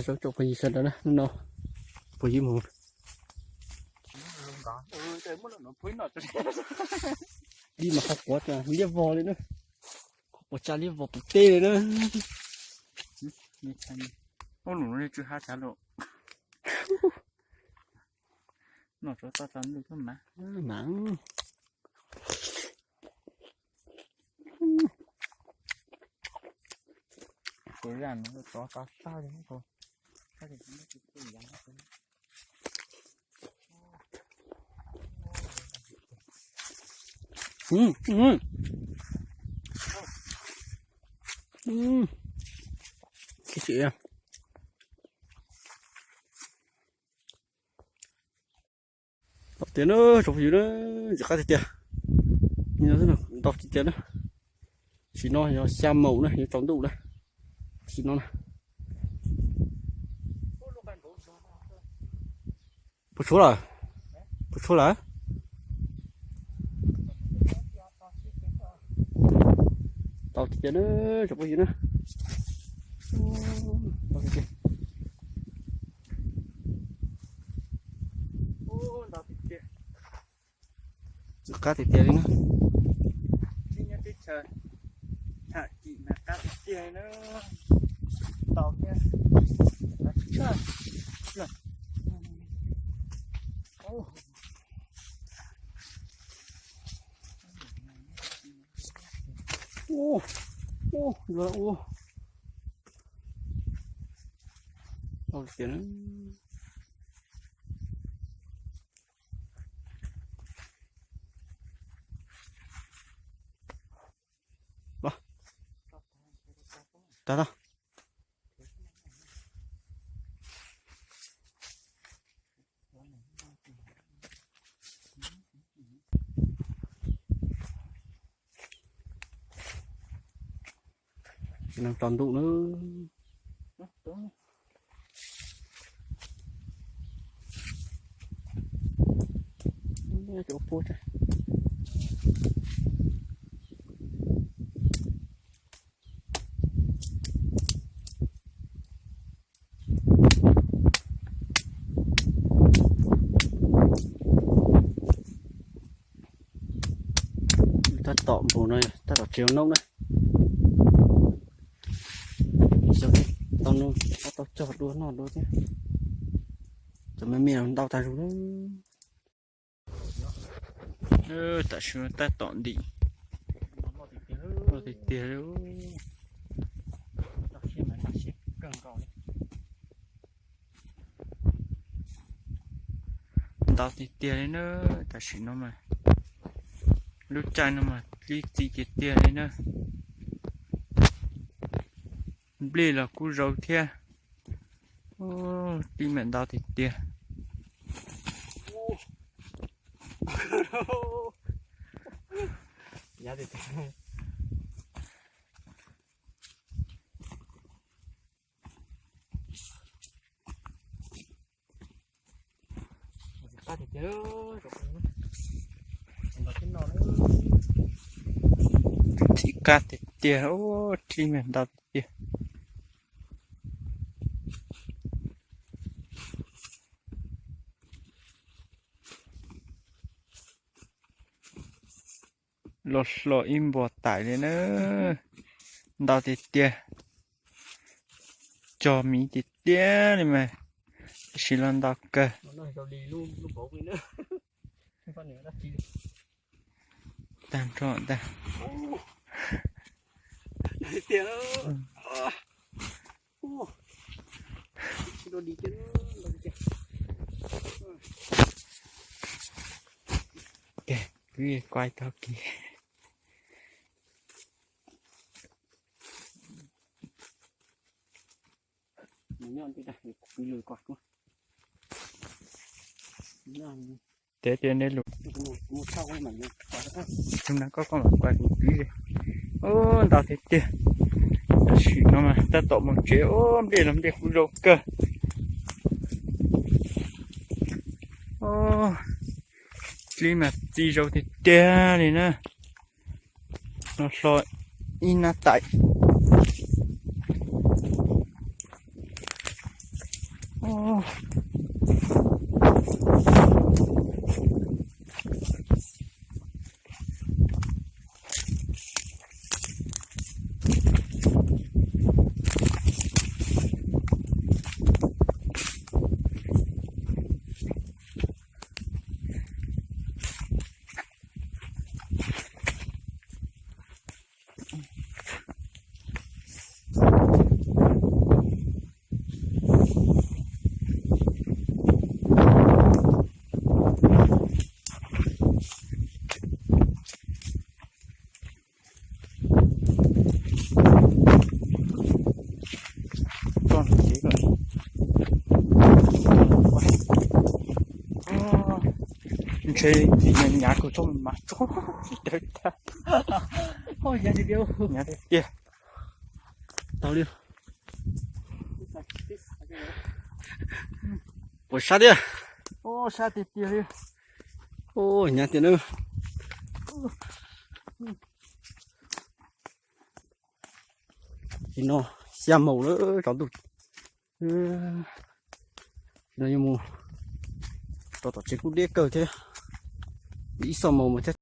Tsoom phooj ywg sawv daws na, hnub no phooj ywg mus dib mas qhov quav liab vog li na, qhov quav tsa liab vog pem teb li na. Ub, lus no tsw hab tsav lawm. Noj tsov toj tsa ntuj tub mas. Mas kuv zaj no tsov tsa tag li. Ntau tiag na, tsoom phooj ywg na, ntxim qab tiag tiag. Ntau tiag tiag na. Tam sim no yog xya moos na, yuav tsaus ntuj na. Tam sim no na. Puas tshuav lawm? Puas tshuav lawm? Ntau tiag tiag na, tsoom phooj yw na. Ntau tiag tiag. Ntau tiag tiag. Qab tiag tiag li na. Tib nyob teb chaws tham cim mas qab tiag tiag li na. Ntau thiab. Ua, ua, ua. Ntau tiag na. Los. Tag tag. Tsis neeg tsaus ntuj na. Cov puab. Tab tom npaum no, tab tom tsev noob na. Tau noj, tau cog dua noj dua thiab. Cov me me ntau tag zog. Tam sim no tab tom ntim. Tiag tiag li. Ntau tiag tiag li na, tam sim no mas lub caij no mas dib txi tiag tiag li na. Nplej los kuj zoo thiab. Dib mas ntau tiag tiag. Txim kab tiag tiag, dib mas ntau tiag tiag. Los hlo ib npuas tais li na, ntau tiag tiag, cog miv tiag tiag li mas, tab sis los ntau kawg. Tag nrho ntag. Kuv kuaj tau kiag. Ces tias nej lus, tus na koj koj mam kuaj kuv pib li. Ub, ntau tiag tiag. Tam sim no mas tab tom mus tsev, ub, nplej los nplej kuj zoo kawg. Ub, dib mas txi zoo tiag tiag li na. Los hlo ib nab tais. Ntshe nyav kawg txhob mas tso. Nyav tiag tiag. Tau li. Puas sab tiag? Sab tiag tiag li. Nyav tiag na. Nim no xya moos lawm tsaus ntuj. Nim no yuav mus rau tom tsev kuj deb kawg thiab. Ib xuab moos mus thiab.